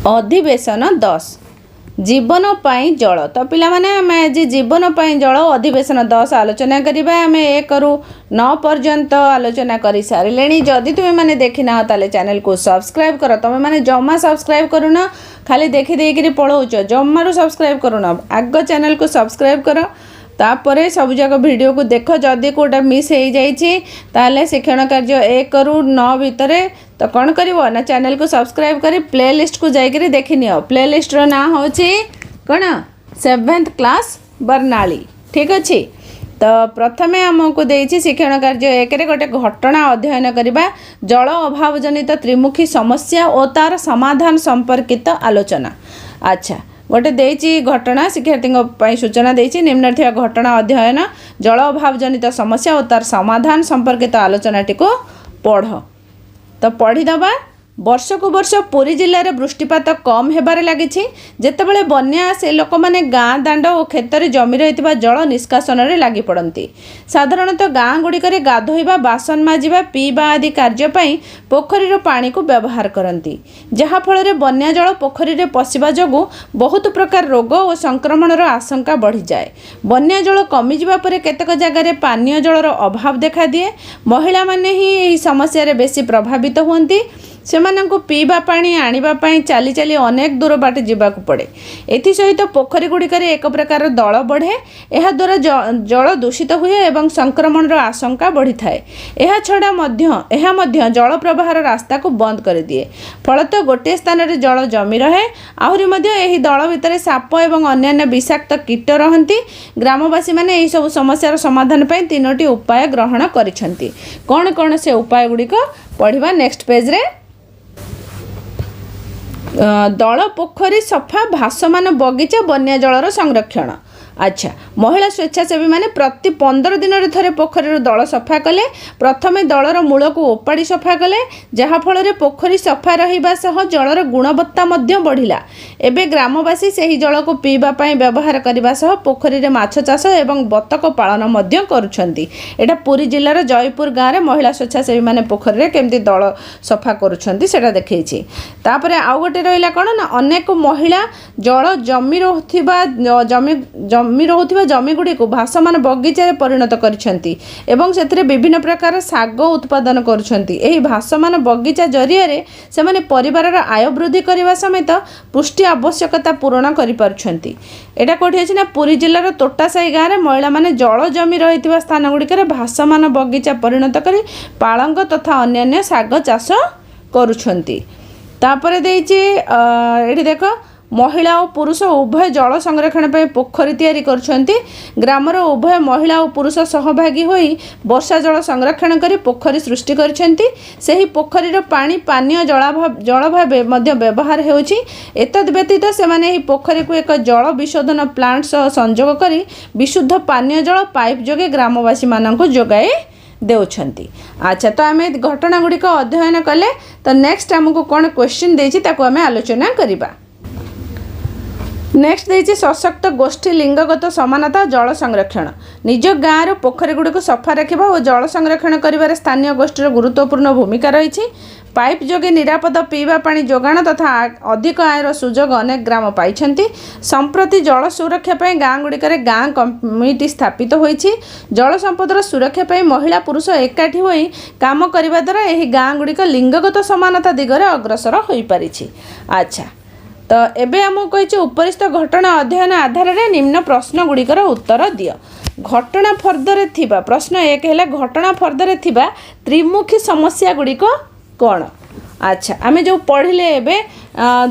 ଅଧିବେଶନ 10, ଜୀବନ ପାଇଁ ଜଳ। ତ ପିଲାମାନେ, ଆମେ ଆଜି ଜୀବନ ପାଇଁ ଜଳ ଅଧିବେଶନ 10 ଆଲୋଚନା କରିବା। ଆମେ 1ରୁ 9 ପର୍ଯ୍ୟନ୍ତ ଆଲୋଚନା କରିସାରିଲେଣି। ଯଦି ତୁମେମାନେ ଦେଖିନାହ, ତାହେଲେ ଚ୍ୟାନେଲକୁ ସବସ୍କ୍ରାଇବ୍ କର। ତୁମେମାନେ ଜମା ସବସ୍କ୍ରାଇବ୍ କରୁନ, ଖାଲି ଦେଖିଦେଇକିରି ପଳାଉଛ, ଜମାରୁ ସବସ୍କ୍ରାଇବ୍ କରୁନ। ଆଗ ଚ୍ୟାନେଲକୁ ସବସ୍କ୍ରାଇବ୍ କର, ତାପରେ ସବୁଯାକ ଭିଡ଼ିଓକୁ ଦେଖ। ଯଦି କେଉଁଟା ମିସ୍ ହେଇଯାଇଛି, ତାହେଲେ ଶିକ୍ଷଣ କାର୍ଯ୍ୟ 1ରୁ 9 ଭିତରେ ତ କ'ଣ କରିବ ନା ଚ୍ୟାନେଲକୁ ସବସ୍କ୍ରାଇବ୍ କରି ପ୍ଲେ ଲିଷ୍ଟକୁ ଯାଇକରି ଦେଖିନିଅ। ପ୍ଲେ ଲିଷ୍ଟର ନାଁ ହେଉଛି କ'ଣ? Seventh class Barnali. ଠିକ୍ ଅଛି। ତ ପ୍ରଥମେ ଆମକୁ ଦେଇଛି ଶିକ୍ଷଣ କାର୍ଯ୍ୟ 1ରେ ଗୋଟେ ଘଟଣା ଅଧ୍ୟୟନ କରିବା, ଜଳ ଅଭାବ ଜନିତ ତ୍ରିମୁଖୀ ସମସ୍ୟା ଓ ତାର ସମାଧାନ ସମ୍ପର୍କିତ ଆଲୋଚନା। ଆଚ୍ଛା, ଗୋଟେ ଦେଇଛି ଘଟଣା, ଶିକ୍ଷାର୍ଥୀଙ୍କ ପାଇଁ ସୂଚନା ଦେଇଛି, ନିମ୍ନରେ ଥିବା ଘଟଣା ଅଧ୍ୟୟନ, ଜଳ ଅଭାବ ଜନିତ ସମସ୍ୟା ଓ ତାର ସମାଧାନ ସମ୍ପର୍କିତ ଆଲୋଚନାଟିକୁ ପଢ଼। ତ ପଢ଼ିଦେବା। ବର୍ଷକୁ ବର୍ଷ ପୁରୀ ଜିଲ୍ଲାରେ ବୃଷ୍ଟିପାତ କମ୍ ହେବାରେ ଲାଗିଛି। ଯେତେବେଳେ ବନ୍ୟା ଆସେ, ଲୋକମାନେ ଗାଁ ଦାଣ୍ଡ ଓ କ୍ଷେତରେ ଜମି ରହିଥିବା ଜଳ ନିଷ୍କାସନରେ ଲାଗି ପଡ଼ନ୍ତି। ସାଧାରଣତଃ ଗାଁ ଗୁଡ଼ିକରେ ଗାଧୋଇବା, ବାସନ ମାଜିବା, ପିଇବା ଆଦି କାର୍ଯ୍ୟ ପାଇଁ ପୋଖରୀର ପାଣିକୁ ବ୍ୟବହାର କରନ୍ତି, ଯାହାଫଳରେ ବନ୍ୟା ଜଳ ପୋଖରୀରେ ପଶିବା ଯୋଗୁଁ ବହୁତ ପ୍ରକାର ରୋଗ ଓ ସଂକ୍ରମଣର ଆଶଙ୍କା ବଢ଼ିଯାଏ। ବନ୍ୟା ଜଳ କମିଯିବା ପରେ କେତେକ ଜାଗାରେ ପାନୀୟ ଜଳର ଅଭାବ ଦେଖାଦିଏ। ମହିଳାମାନେ ହିଁ ଏହି ସମସ୍ୟାରେ ବେଶୀ ପ୍ରଭାବିତ ହୁଅନ୍ତି। ସେମାନଙ୍କୁ ପିଇବା ପାଣି ଆଣିବା ପାଇଁ ଚାଲି ଚାଲି ଅନେକ ଦୂର ବାଟ ଯିବାକୁ ପଡ଼େ। ଏଥିସହିତ ପୋଖରୀ ଗୁଡ଼ିକରେ ଏକ ପ୍ରକାର ଦଳ ବଢ଼େ। ଏହାଦ୍ୱାରା ଜଳ ଦୂଷିତ ହୁଏ ଏବଂ ସଂକ୍ରମଣର ଆଶଙ୍କା ବଢ଼ିଥାଏ। ଏହା ଛଡ଼ା ମଧ୍ୟ ଏହା ମଧ୍ୟ ଜଳ ପ୍ରବାହର ରାସ୍ତାକୁ ବନ୍ଦ କରିଦିଏ। ଫଳତଃ ଗୋଟିଏ ସ୍ଥାନରେ ଜଳ ଜମି ରହେ। ଆହୁରି ମଧ୍ୟ ଏହି ଦଳ ଭିତରେ ସାପ ଏବଂ ଅନ୍ୟାନ୍ୟ ବିଷାକ୍ତ କୀଟ ରହନ୍ତି। ଗ୍ରାମବାସୀମାନେ ଏହିସବୁ ସମସ୍ୟାର ସମାଧାନ ପାଇଁ ତିନୋଟି ଉପାୟ ଗ୍ରହଣ କରିଛନ୍ତି। କ'ଣ କ'ଣ ସେ ଉପାୟ ଗୁଡ଼ିକ, ପଢ଼ିବା ନେକ୍ସଟ ପେଜ୍ରେ। ଦଳ ପୋଖରୀ ସଫା, ଭାସମାନ ବଗିଚା, ବନ୍ୟା ଜଳର ସଂରକ୍ଷଣ। ଆଚ୍ଛା, ମହିଳା ସ୍ୱେଚ୍ଛାସେବୀମାନେ ପ୍ରତି 15 ଦିନରେ ଥରେ ପୋଖରୀରୁ ଦଳ ସଫା କଲେ। ପ୍ରଥମେ ଦଳର ମୂଳକୁ ଓପାଡ଼ି ସଫା କଲେ, ଯାହାଫଳରେ ପୋଖରୀ ସଫା ରହିବା ସହ ଜଳର ଗୁଣବତ୍ତା ମଧ୍ୟ ବଢ଼ିଲା। ଏବେ ଗ୍ରାମବାସୀ ସେହି ଜଳକୁ ପିଇବା ପାଇଁ ବ୍ୟବହାର କରିବା ସହ ପୋଖରୀରେ ମାଛ ଚାଷ ଏବଂ ବତକ ପାଳନ ମଧ୍ୟ କରୁଛନ୍ତି। ଏଇଟା ପୁରୀ ଜିଲ୍ଲାର ଜୟପୁର ଗାଁରେ ମହିଳା ସ୍ୱେଚ୍ଛାସେବୀମାନେ ପୋଖରୀରେ କେମିତି ଦଳ ସଫା କରୁଛନ୍ତି, ସେଇଟା ଦେଖେଇଛି। ତାପରେ ଆଉ ଗୋଟେ ରହିଲା କ'ଣ ନା ଅନେକ ମହିଳା ଜଳ ଜମି ରହୁଥିବା ଜମି ଗୁଡ଼ିକୁ ଭାସମାନ ବଗିଚାରେ ପରିଣତ କରିଛନ୍ତି ଏବଂ ସେଥିରେ ବିଭିନ୍ନ ପ୍ରକାର ଶାଗ ଉତ୍ପାଦନ କରୁଛନ୍ତି। ଏହି ଭାସମାନ ବଗିଚା ଜରିଆରେ ସେମାନେ ପରିବାରର ଆୟ ବୃଦ୍ଧି କରିବା ସମେତ ପୁଷ୍ଟି ଆବଶ୍ୟକତା ପୂରଣ କରିପାରୁଛନ୍ତି। ଏଇଟା କେଉଁଠି ଅଛି ନା ପୁରୀ ଜିଲ୍ଲାର ତୋଟାସାହି ଗାଁରେ ମହିଳାମାନେ ଜଳ ଜମି ରହିଥିବା ସ୍ଥାନ ଗୁଡ଼ିକରେ ଭାସମାନ ବଗିଚା ପରିଣତ କରି ପାଳଙ୍ଗ ତଥା ଅନ୍ୟାନ୍ୟ ଶାଗ ଚାଷ କରୁଛନ୍ତି। ତାପରେ ଦେଇଛି ଏଠି ଦେଖ, ମହିଳା ଓ ପୁରୁଷ ଉଭୟ ଜଳ ସଂରକ୍ଷଣ ପାଇଁ ପୋଖରୀ ତିଆରି କରୁଛନ୍ତି। ଗ୍ରାମର ଉଭୟ ମହିଳା ଓ ପୁରୁଷ ସହଭାଗୀ ହୋଇ ବର୍ଷା ଜଳ ସଂରକ୍ଷଣ କରି ପୋଖରୀ ସୃଷ୍ଟି କରିଛନ୍ତି। ସେହି ପୋଖରୀର ପାଣି ପାନୀୟ ଜଳ ଭାବେ ମଧ୍ୟ ବ୍ୟବହାର ହେଉଛି। ଏତଦ୍ ବ୍ୟତୀତ ସେମାନେ ଏହି ପୋଖରୀକୁ ଏକ ଜଳ ବିଶୋଧନ ପ୍ଲାଣ୍ଟ ସହ ସଂଯୋଗ କରି ବିଶୁଦ୍ଧ ପାନୀୟ ଜଳ ପାଇପ୍ ଯୋଗେ ଗ୍ରାମବାସୀମାନଙ୍କୁ ଯୋଗାଇ ଦେଉଛନ୍ତି। ଆଚ୍ଛା, ତ ଆମେ ଘଟଣା ଗୁଡ଼ିକ ଅଧ୍ୟୟନ କଲେ। ତ ନେକ୍ସଟ ଆମକୁ କ'ଣ କ୍ୱେଶ୍ଚିନ୍ ଦେଇଛି, ତାକୁ ଆମେ ଆଲୋଚନା କରିବା। ନେକ୍ସଟ ଦେଇଛି ସଶକ୍ତ ଗୋଷ୍ଠୀ, ଲିଙ୍ଗଗତ ସମାନତା, ଜଳ ସଂରକ୍ଷଣ। ନିଜ ଗାଁର ପୋଖରୀ ଗୁଡ଼ିକୁ ସଫା ରଖିବା ଓ ଜଳ ସଂରକ୍ଷଣ କରିବାରେ ସ୍ଥାନୀୟ ଗୋଷ୍ଠୀର ଗୁରୁତ୍ୱପୂର୍ଣ୍ଣ ଭୂମିକା ରହିଛି। ପାଇପ୍ ଯୋଗେ ନିରାପଦ ପିଇବା ପାଣି ଯୋଗାଣ ତଥା ଅଧିକ ଆୟର ସୁଯୋଗ ଅନେକ ଗ୍ରାମ ପାଇଛନ୍ତି। ସମ୍ପ୍ରତି ଜଳ ସୁରକ୍ଷା ପାଇଁ ଗାଁ ଗୁଡ଼ିକରେ ଗାଁ କମିଟି ସ୍ଥାପିତ ହୋଇଛି। ଜଳ ସମ୍ପଦର ସୁରକ୍ଷା ପାଇଁ ମହିଳା ପୁରୁଷ ଏକାଠି ହୋଇ କାମ କରିବା ଦ୍ୱାରା ଏହି ଗାଁ ଗୁଡ଼ିକ ଲିଙ୍ଗଗତ ସମାନତା ଦିଗରେ ଅଗ୍ରସର ହୋଇପାରିଛି। ଆଚ୍ଛା, ତ ଏବେ ଆମକୁ କହିଛି, ଉପରିସ୍ଥ ଘଟଣା ଅଧ୍ୟୟନ ଆଧାରରେ ନିମ୍ନ ପ୍ରଶ୍ନ ଗୁଡ଼ିକର ଉତ୍ତର ଦିଅ। ଘଟଣା ଫର୍ଦ୍ଦରେ ଥିବା ପ୍ରଶ୍ନ 1 ହେଲା, ଘଟଣା ଫର୍ଦ୍ଦରେ ଥିବା ତ୍ରିମୁଖୀ ସମସ୍ୟା ଗୁଡ଼ିକ କ'ଣ? ଆଚ୍ଛା, ଆମେ ଯେଉଁ ପଢ଼ିଲେ ଏବେ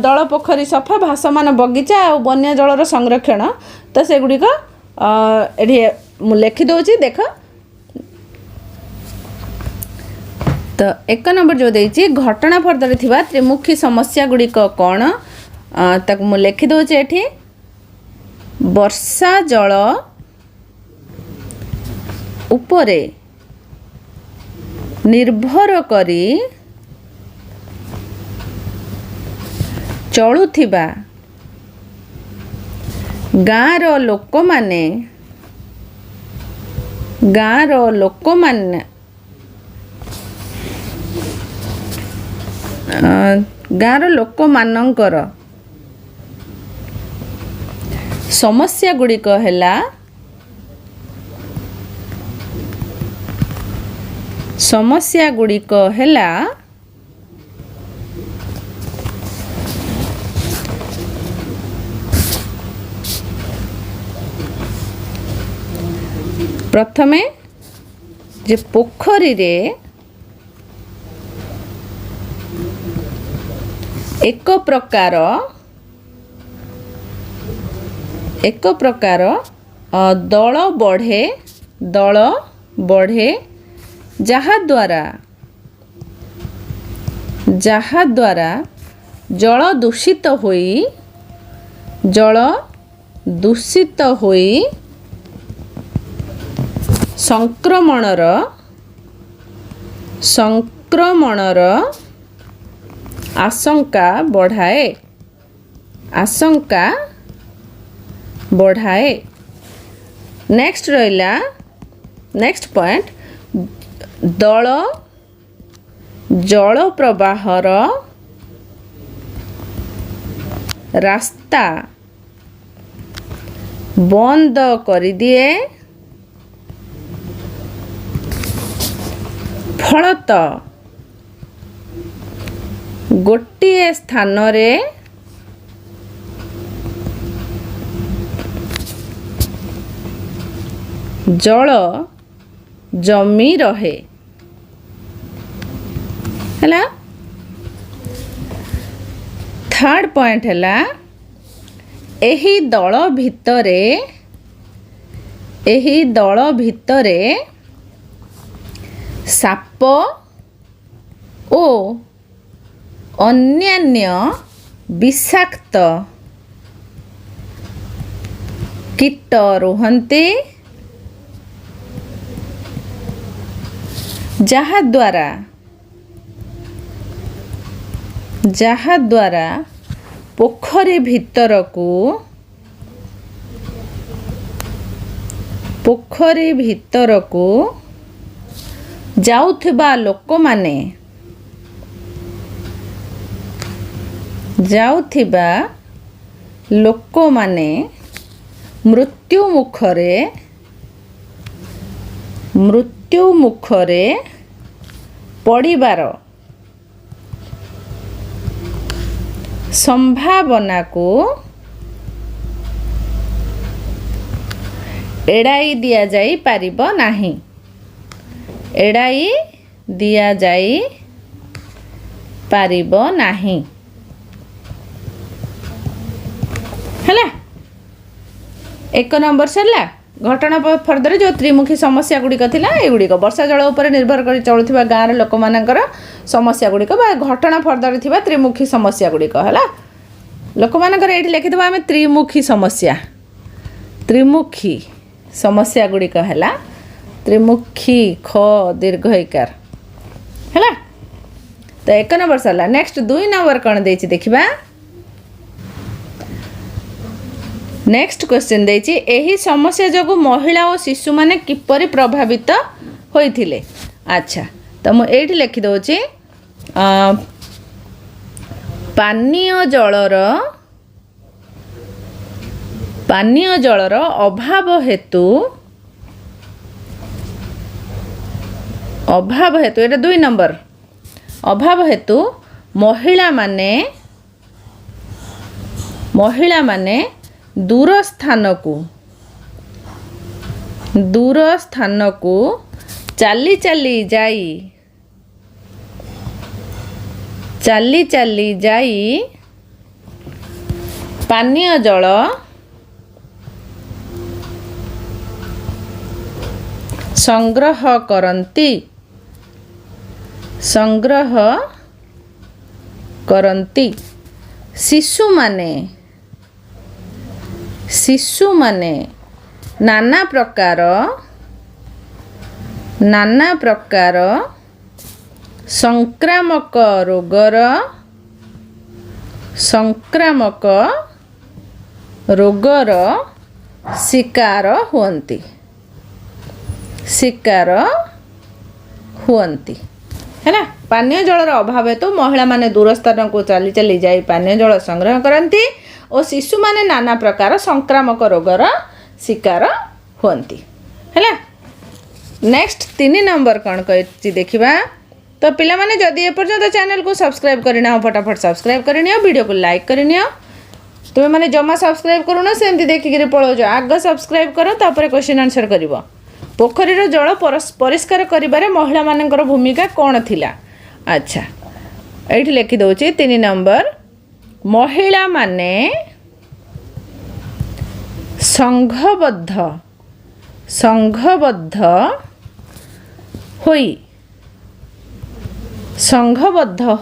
ଦଳ ପୋଖରୀ ସଫା, ଭାସମାନ ବଗିଚା ଆଉ ବନ୍ୟା ଜଳର ସଂରକ୍ଷଣ, ତ ସେଗୁଡ଼ିକ ଏଠି ମୁଁ ଲେଖିଦେଉଛି, ଦେଖ। ତ 1 ନମ୍ବର ଯେଉଁ ଦେଇଛି, ଘଟଣା ଫର୍ଦ୍ଦରେ ଥିବା ତ୍ରିମୁଖୀ ସମସ୍ୟା ଗୁଡ଼ିକ କ'ଣ, ତାକୁ ମୁଁ ଲେଖିଦେଉଛି ଏଠି। ବର୍ଷା ଜଳ ଉପରେ ନିର୍ଭର କରି ଚଳୁଥିବା ଗାଁର ଲୋକମାନେ ଗାଁର ଲୋକମାନଙ୍କର ସମସ୍ୟା ଗୁଡ଼ିକ ହେଲା, ସମସ୍ୟା ଗୁଡ଼ିକ ହେଲା ପ୍ରଥମେ ଯେ ପୋଖରୀରେ ଏକ ପ୍ରକାର ଦଳ ବଢ଼େ, ଦଳ ବଢ଼େ, ଯାହାଦ୍ୱାରା ଜଳ ଦୂଷିତ ହୋଇ, ଜଳ ଦୂଷିତ ହୋଇ ସଂକ୍ରମଣର ଆଶଙ୍କା ବଢ଼ାଏ, ଆଶଙ୍କା ବଢ଼ାଏ। ନେକ୍ସଟ ରହିଲା, ନେକ୍ସଟ ପଏଣ୍ଟ, ଦଳ ଜଳ ପ୍ରବାହର ରାସ୍ତା ବନ୍ଦ କରିଦିଏ, ଫଳତଃ ଗୋଟିଏ ସ୍ଥାନରେ ଜଳ ଜମି ରହେ। ହେଲା। ଥାର୍ଡ଼ ପଏଣ୍ଟ ହେଲା, ଏହି ଦଳ ଭିତରେ, ଏହି ଦଳ ଭିତରେ ସାପ ଓ ଅନ୍ୟାନ୍ୟ ବିଷାକ୍ତ କୀଟ ରୁହନ୍ତି, ଯାହାଦ୍ୱାରା ପୋଖରୀ ଭିତରକୁ ଯାଉଥିବା ଲୋକମାନେ ମୃତ୍ୟୁ ମୁଖରେ ପଡ଼ିବାର ସମ୍ଭାବନାକୁ ଏଡ଼ାଇ ଦିଆଯାଇ ପାରିବ ନାହିଁ, ଏଡ଼ାଇ ଦିଆଯାଇ ପାରିବ ନାହିଁ। ହେଲା, ଏକ ନମ୍ବର ସରିଲା। ଘଟଣା ଫର୍ଦ୍ଦରେ ଯେଉଁ ତ୍ରିମୁଖୀ ସମସ୍ୟା ଗୁଡ଼ିକ ଥିଲା, ଏଗୁଡ଼ିକ ବର୍ଷା ଜଳ ଉପରେ ନିର୍ଭର କରି ଚଳୁଥିବା ଗାଁର ଲୋକମାନଙ୍କର ସମସ୍ୟା ଗୁଡ଼ିକ ବା ଘଟଣା ଫର୍ଦ୍ଦରେ ଥିବା ତ୍ରିମୁଖୀ ସମସ୍ୟା ଗୁଡ଼ିକ ହେଲା ଲୋକମାନଙ୍କର। ଏଇଠି ଲେଖିଦେବା ଆମେ ତ୍ରିମୁଖୀ ସମସ୍ୟା। ତ୍ରିମୁଖୀ ସମସ୍ୟା ଗୁଡ଼ିକ ହେଲା, ତ୍ରିମୁଖୀ, ଖ ଦୀର୍ଘ ଇକାର। ହେଲା ତ, ଏକ ନମ୍ବର ସରିଲା। ନେକ୍ସଟ ଦୁଇ ନମ୍ବର କ'ଣ ଦେଇଛି ଦେଖିବା। ନେକ୍ସଟ କ୍ୱେଶ୍ଚନ୍ ଦେଇଛି, ଏହି ସମସ୍ୟା ଯୋଗୁଁ ମହିଳା ଓ ଶିଶୁମାନେ କିପରି ପ୍ରଭାବିତ ହୋଇଥିଲେ? ଆଚ୍ଛା, ତ ମୁଁ ଏଇଠି ଲେଖିଦେଉଛି, ପାନୀୟ ଜଳର ଅଭାବ ହେତୁ, ଏଇଟା ଦୁଇ ନମ୍ବର, ଅଭାବ ହେତୁ ମହିଳାମାନେ ଦୂର ସ୍ଥାନକୁ ଚାଲି ଚାଲି ଯାଇ ପାନୀୟ ଜଳ ସଂଗ୍ରହ କରନ୍ତି, ସଂଗ୍ରହ କରନ୍ତି। ଶିଶୁମାନେ ନାନା ପ୍ରକାର ସଂକ୍ରାମକ ରୋଗର ଶିକାର ହୁଅନ୍ତି, ଶିକାର ହୁଅନ୍ତି। ହେଲା। ପାନୀୟ ଜଳର ଅଭାବ ହେତୁ ମହିଳାମାନେ ଦୂର ସ୍ଥାନକୁ ଚାଲି ଚାଲି ଯାଇ ପାନୀୟ ଜଳ ସଂଗ୍ରହ କରନ୍ତି ଓ ଓ ଶିଶୁମାନେ ନାନା ପ୍ରକାର ସଂକ୍ରାମକ ରୋଗର ଶିକାର ହୁଅନ୍ତି। ହେଲା, ନେକ୍ସଟ 3 ନମ୍ବର କ'ଣ କହିଛି ଦେଖିବା। ତ ପିଲାମାନେ, ଯଦି ଏପର୍ଯ୍ୟନ୍ତ ଚ୍ୟାନେଲକୁ ସବସ୍କ୍ରାଇବ୍ କରିନାହ, ଫଟାଫଟ ସବସ୍କ୍ରାଇବ୍ କରିନିଅ, ଭିଡ଼ିଓକୁ ଲାଇକ୍ କରିନିଅ। ତୁମେମାନେ ଜମା ସବସ୍କ୍ରାଇବ୍ କରୁନ, ସେମିତି ଦେଖିକିରି ପଳାଉଛ। ଆଗ ସବସ୍କ୍ରାଇବ୍ କର, ତାପରେ କ୍ୱେଶ୍ଚିନ୍ ଆନ୍ସର୍ କରିବ। ପୋଖରୀର ଜଳ ପରିଷ୍କାର କରିବାରେ ମହିଳାମାନଙ୍କର ଭୂମିକା କ'ଣ ଥିଲା? ଆଚ୍ଛା, ଏଇଠି ଲେଖିଦେଉଛି 3 ନମ୍ବର। ମହିଳାମାନେ ସଂଘବଦ୍ଧ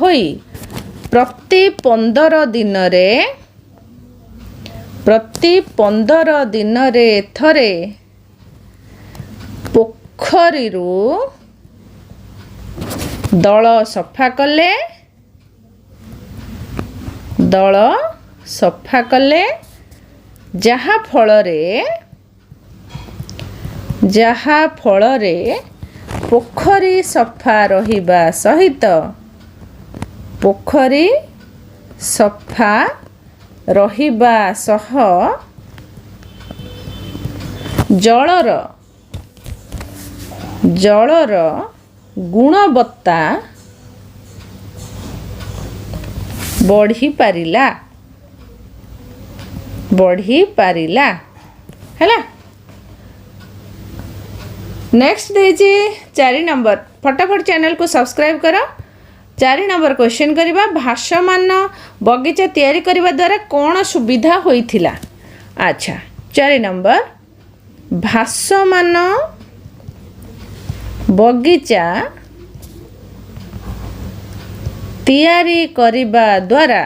ହୋଇ ପ୍ରତି 15 ଦିନରେ ଥରେ ପୋଖରୀରୁ ଦଳ ସଫା କଲେ ଦଳ ସଫା କଲେ ଯାହା ଫଳରେ ପୋଖରୀ ସଫା ରହିବା ସହିତ ପୋଖରୀ ସଫା ରହିବା ସହ ଜଳର ଜଳର ଗୁଣବତ୍ତା ବଢ଼ିପାରିଲା ବଢ଼ିପାରିଲା। ହେଲା, ନେକ୍ସଟ ଦେଇଛି 4 ନମ୍ବର। ଫଟାଫଟ ଚ୍ୟାନେଲକୁ ସବସ୍କ୍ରାଇବ୍ କର। 4 ନମ୍ବର କ୍ୱେଶ୍ଚିନ୍ କରିବା। ଭାସମାନ ବଗିଚା ତିଆରି କରିବା ଦ୍ୱାରା କ'ଣ ସୁବିଧା ହୋଇଥିଲା? ଆଚ୍ଛା, 4 ନମ୍ବର। ଭାସମାନ ବଗିଚା ତିଆରି କରିବା ଦ୍ୱାରା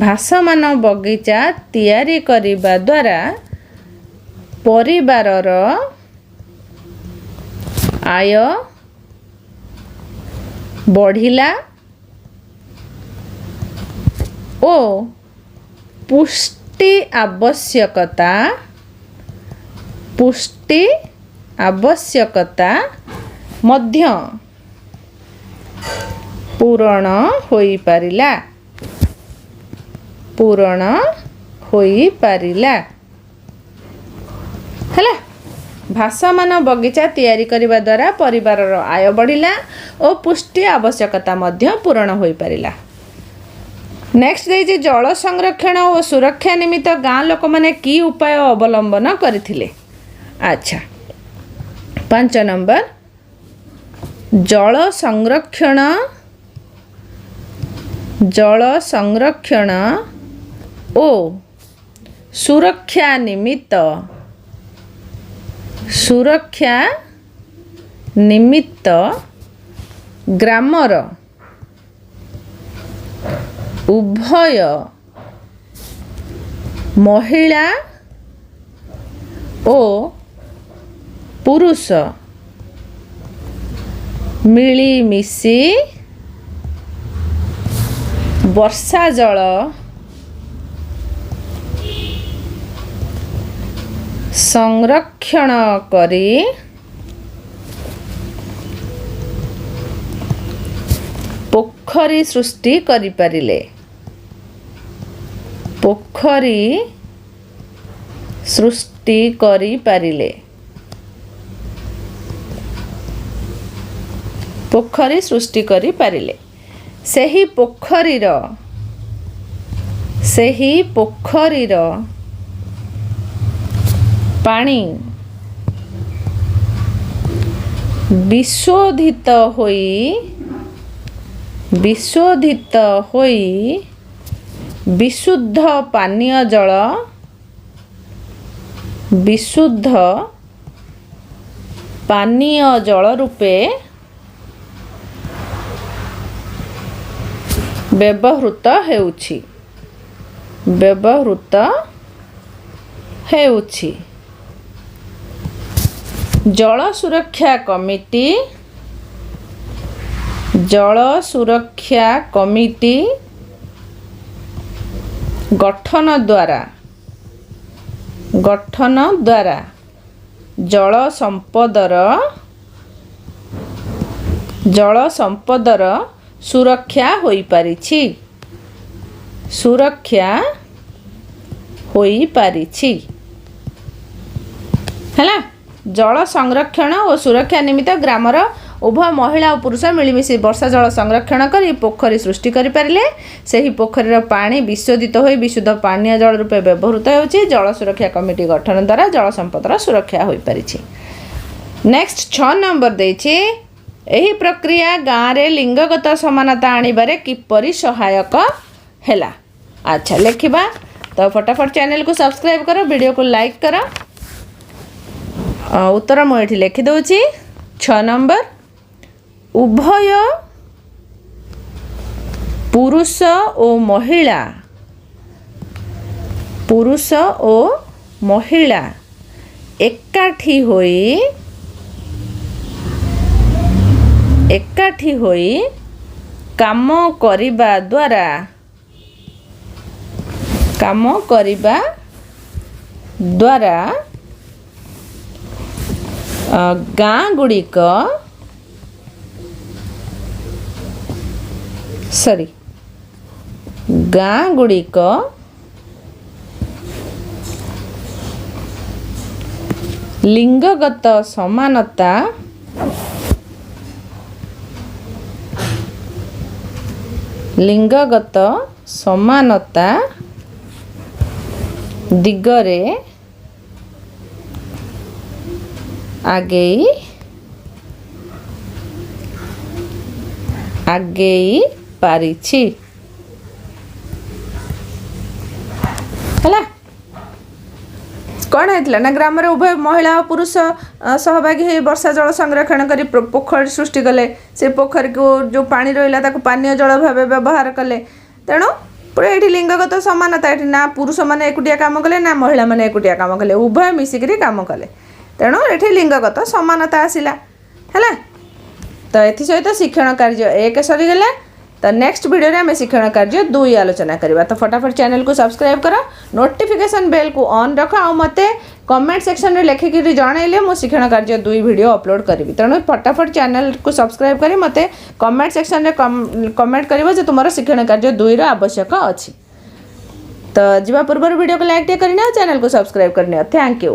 ଭାସମାନ ବଗିଚା ତିଆରି କରିବା ଦ୍ୱାରା ପରିବାରର ଆୟ ବଢ଼ିଲା ଓ ପୁଷ୍ଟି ଆବଶ୍ୟକତା ମଧ୍ୟ ପୂରଣ ହୋଇପାରିଲା ପୂରଣ ହୋଇପାରିଲା। ହେଲା, ଭାସମାନ ବଗିଚା ତିଆରି କରିବା ଦ୍ୱାରା ପରିବାରର ଆୟ ବଢ଼ିଲା ଓ ପୁଷ୍ଟି ଆବଶ୍ୟକତା ମଧ୍ୟ ପୂରଣ ହୋଇପାରିଲା। ନେକ୍ସଟ ଦେଇଛି, ଜଳ ସଂରକ୍ଷଣ ଓ ସୁରକ୍ଷା ନିମିତ୍ତ ଗାଁ ଲୋକମାନେ କି ଉପାୟ ଅବଲମ୍ବନ କରିଥିଲେ? ଆଚ୍ଛା, 5 ନମ୍ବର। ଜଳ ସଂରକ୍ଷଣ ଓ ସୁରକ୍ଷା ନିମିତ୍ତ ଗ୍ରାମର ଉଭୟ ମହିଳା ଓ ପୁରୁଷ ମିଳିମିଶି ବର୍ଷା ଜଳ ସଂରକ୍ଷଣ କରି ପୋଖରୀ ସୃଷ୍ଟି କରିପାରିଲେ ପୋଖରୀ ସୃଷ୍ଟି କରିପାରିଲେ ପୋଖରୀ ସୃଷ୍ଟି କରିପାରିଲେ। ସେହି ପୋଖରୀର ପାଣି ବିଶୋଧିତ ହୋଇ ବିଶୁଦ୍ଧ ପାନୀୟ ଜଳ ରୂପେ ବ୍ୟବହୃତ ହେଉଛି ବ୍ୟବହୃତ ହେଉଛି। ଜଳ ସୁରକ୍ଷା କମିଟି ଗଠନ ଦ୍ୱାରା ଜଳ ସମ୍ପଦର ସୁରକ୍ଷା ହୋଇପାରିଛି। ସୁରକ୍ଷା ହୋଇପାରିଛି। ହେଲା, ଜଳ ସଂରକ୍ଷଣ ଓ ସୁରକ୍ଷା ନିମିତ୍ତ ଗ୍ରାମର ଉଭୟ ମହିଳା ଓ ପୁରୁଷ ମିଳିମିଶି ବର୍ଷା ଜଳ ସଂରକ୍ଷଣ କରି ପୋଖରୀ ସୃଷ୍ଟି କରିପାରିଲେ। ସେହି ପୋଖରୀର ପାଣି ବିଶୋଧିତ ହୋଇ ବିଶୁଦ୍ଧ ପାନୀୟ ଜଳ ରୂପେ ବ୍ୟବହୃତ ହେଉଛି। ଜଳ ସୁରକ୍ଷା କମିଟି ଗଠନ ଦ୍ୱାରା ଜଳ ସମ୍ପଦର ସୁରକ୍ଷା ହୋଇପାରିଛି। ନେକ୍ସଟ 6 ନମ୍ବର ଦେଇଛି, ଏହି ପ୍ରକ୍ରିୟା ଗାଁରେ ଲିଙ୍ଗଗତ ସମାନତା ଆଣିବାରେ କିପରି ସହାୟକ ହେଲା? ଆଚ୍ଛା, ଲେଖିବା। ତ ଫଟାଫଟ ଚ୍ୟାନେଲକୁ ସବସ୍କ୍ରାଇବ୍ କର, ଭିଡ଼ିଓକୁ ଲାଇକ୍ କର। ଉତ୍ତର ମୁଁ ଏଠି ଲେଖିଦେଉଛି। 6 ନମ୍ବର, ଉଭୟ ପୁରୁଷ ଓ ମହିଳା, ପୁରୁଷ ଓ ମହିଳା ଏକାଠି ହୋଇ କାମ କରିବା ଦ୍ୱାରା, କାମ କରିବା ଦ୍ୱାରା ଗାଁ ଗୁଡ଼ିକ, ସରି, ଗାଁ ଗୁଡ଼ିକ ଲିଙ୍ଗଗତ ସମାନତା, ଲିଙ୍ଗଗତ ସମାନତା ଦିଗରେ ଆଗେଇ ପାରିଛି। ହେଲା, କ'ଣ ହେଇଥିଲା ନା ଗ୍ରାମରେ ଉଭୟ ମହିଳା ଓ ପୁରୁଷ ସହଭାଗୀ ହୋଇ ବର୍ଷା ଜଳ ସଂରକ୍ଷଣ କରି ପୋଖରୀ ସୃଷ୍ଟି କଲେ। ସେ ପୋଖରୀକୁ ଯେଉଁ ପାଣି ରହିଲା, ତାକୁ ପାନୀୟ ଜଳ ଭାବେ ବ୍ୟବହାର କଲେ। ତେଣୁ ପୁରା ଏଇଠି ଲିଙ୍ଗଗତ ସମାନତା। ଏଠି ନା ପୁରୁଷମାନେ ଏକୁଟିଆ କାମ କଲେ, ନା ମହିଳାମାନେ ଏକୁଟିଆ କାମ କଲେ, ଉଭୟ ମିଶିକିରି କାମ କଲେ। ତେଣୁ ଏଠି ଲିଙ୍ଗଗତ ସମାନତା ଆସିଲା। ହେଲା, ତ ଏଥିସହିତ ଶିକ୍ଷଣ କାର୍ଯ୍ୟ 1 ସରିଗଲା। ତ ନେକ୍ସଟ ଭିଡ଼ିଓରେ ଆମେ ଶିକ୍ଷଣ କାର୍ଯ୍ୟ 2 ଆଲୋଚନା କରିବା। ତ ଫଟାଫଟ ଚ୍ୟାନେଲକୁ ସବସ୍କ୍ରାଇବ୍ କର, ନୋଟିଫିକେସନ୍ ବେଲ୍କୁ ଅନ୍ ରଖ ଆଉ ମୋତେ କମେଣ୍ଟ ସେକ୍ସନରେ ଲେଖିକିରି ଜଣାଇଲେ ମୁଁ ଶିକ୍ଷଣ କାର୍ଯ୍ୟ 2 ଭିଡ଼ିଓ ଅପଲୋଡ଼ କରିବି। ତେଣୁ ଫଟାଫଟ ଚ୍ୟାନେଲକୁ ସବସ୍କ୍ରାଇବ୍ କରି ମୋତେ କମେଣ୍ଟ ସେକ୍ସନରେ କମେଣ୍ଟ କରିବ ଯେ ତୁମର ଶିକ୍ଷଣ କାର୍ଯ୍ୟ 2ର ଆବଶ୍ୟକ ଅଛି। ତ ଯିବା ପୂର୍ବରୁ ଭିଡ଼ିଓକୁ ଲାଇକ୍ ଟିକେ କରିନିଅ, ଚ୍ୟାନେଲକୁ ସବସ୍କ୍ରାଇବ୍ କରିନିଅ। Thank you.